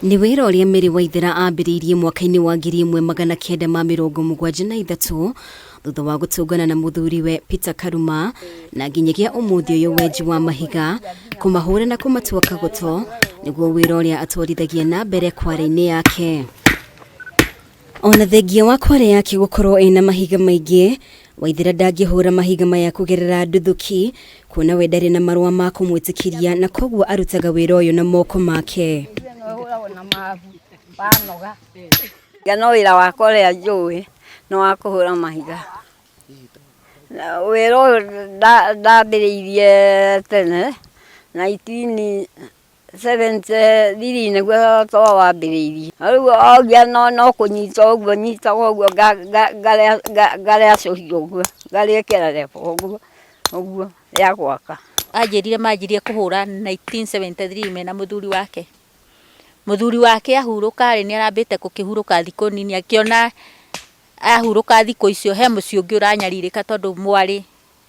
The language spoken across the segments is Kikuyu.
Nĩ wĩra ũrĩa Mary Waithera ambĩrĩirie mwaka-inĩ wa 1973 thutha wa gũtũngana na mũthuriwe Peter Karuma, na nginyagia ũmũthĩ ũyũ wenji wa mahiga, kũmahũra na kũmatua kagoto nĩguo wĩra ũrĩa atwarithagia na mbere kware-inĩ yake. Ona thengia wa kware yake gũkorwo ĩna mahiga maingĩ, Waithera ndangĩhũra mahiga maya kũgerera nduthũki, kuona we ndarĩ na marũa ma kũmwĩtĩkĩria na koguo arutaga wĩra ũyũ na moko make. No wĩra wakwa ũrĩa njũĩ nĩ wa kũhũra mahiga. Wĩra ũyũ ndambĩrĩirie tene 1973 nĩguo twawambĩrĩirie. Rĩu ogia no kũnyita ũguo nyitaga ũguo, ngarĩacũhia ũguo, ngarĩkĩra rebo ũguo ũguo ya gwaka. Anjĩrire manjirie kũhũra 1973 mena mũthuri wake. Mũthuri wake ahurũka rĩ, nĩ arambĩte gũkĩhurũka thikũ nini, akĩona ahurũka thikũ icio he mũciĩ ũngĩ ũranyarirĩka, tondũ mwarĩ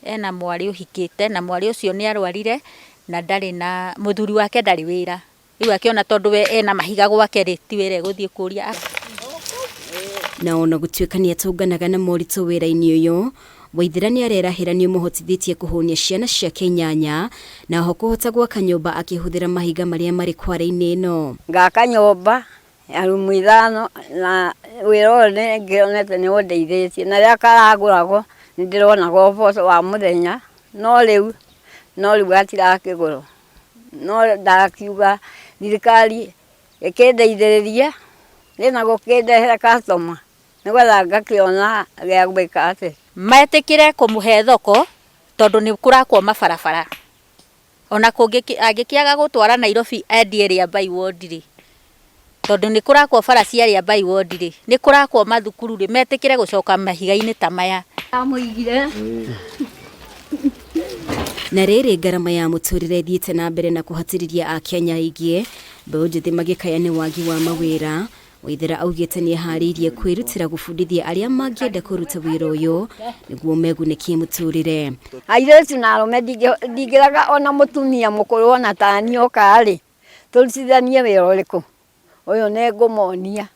ena mwarĩ ũhikĩte, na mwarĩ ũcio nĩ arwarire na ndarĩ na mũthuri wake, ndarĩ wĩra. Rĩu akĩona tondũ we ena mahiga gwake rĩ, ti wĩra egũthiĩ kũria. Na ona gũtuĩka nĩ atũnganaga na moritũ wĩra-inĩ ũyũ, Waithera nĩ arerahĩra nĩ ũmũhotithĩtie kũhũnia ciana ciake inyanya, na oho kũhota gwaka nyũmba akĩhũthĩra mahiga marĩa marĩ kware-inĩ ĩno. Ngaka nyũmba ya rumu 5, na wĩra ũyũ nĩ ngĩonete nĩ ũndeithĩtie, na rĩrĩa karagũragwo nĩ ndĩronaga ũboco wa mũthenya, no rĩu gatirakĩgũrwo. No ndakiuga thirikari ĩkĩndeithĩrĩrie ĩna gũkĩndehera customer, nĩgetha ngakĩona gĩa gwĩka atĩ. Metĩkĩre kũmũhe thoko, tondũ nĩ kũrakwo mabarabara. Ona angĩkĩaga gũtwara Nairobi endie Rĩambai ward rĩ, tondũ nĩ kũrakwo bara cia Rĩambai ward rĩ, nĩ kũrakwo mathukuru rĩ, metĩkĩre gũcoka mahiga-inĩ ta maya. Amũigire. Na rĩrĩ, ngarama ya mũtũrĩre ĩthiĩte na mbere na kũhatĩrĩria Akenya aingĩ, mbeũ njĩthĩ magĩkaya nĩ wagi wa mawĩra, Waithera augĩte nĩ eharĩirie kwĩrutĩra gũbundithia arĩa mangĩenda kũruta wĩra ũyũ nĩguo megune kĩmũtũrĩre. Airĩtu na arũme, ndingĩraga ona mũtumia mũkũrũ ona tani oka rĩ, tũrutithanie wĩra ũrĩkũ ũyũ, nĩ ngũmonia.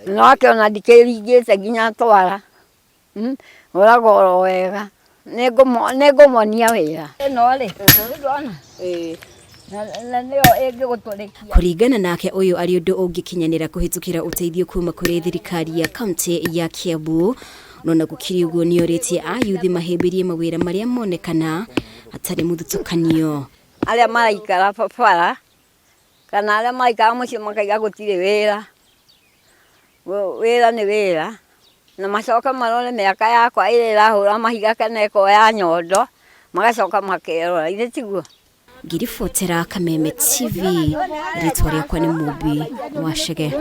No akĩona ndikĩringĩte nginya twara, hũraga oro wega, nĩ ngũmonia wĩra ĩno rĩ, ndona na nĩyo ĩngĩgũtũrĩkia. Kũringana nake, ũyũ arĩ ũndũ ũngĩkinyanĩra kũhĩtũkĩra ũteithio kuma kũrĩ thirikari ya kaunti ya Kiambu. No na gũkĩrĩ ũguo, nĩorĩtie ayuthi mahĩmbĩrie mawĩra marĩa monekana hatarĩ mũthutũkanio. Arĩa maraikara bara kana arĩa maraikara mũciĩ makaiga gũtirĩ wĩra, wĩra nĩ wĩra, na macoke marore mĩaka yakwa ĩrĩa ĩrahũra mahiga kana ĩkoya nyondo, magacoka makerora ithe tiguo. Ngĩribotera Kameme TV, rĩtwa rĩakwa nĩ Mũmbi wa Chege.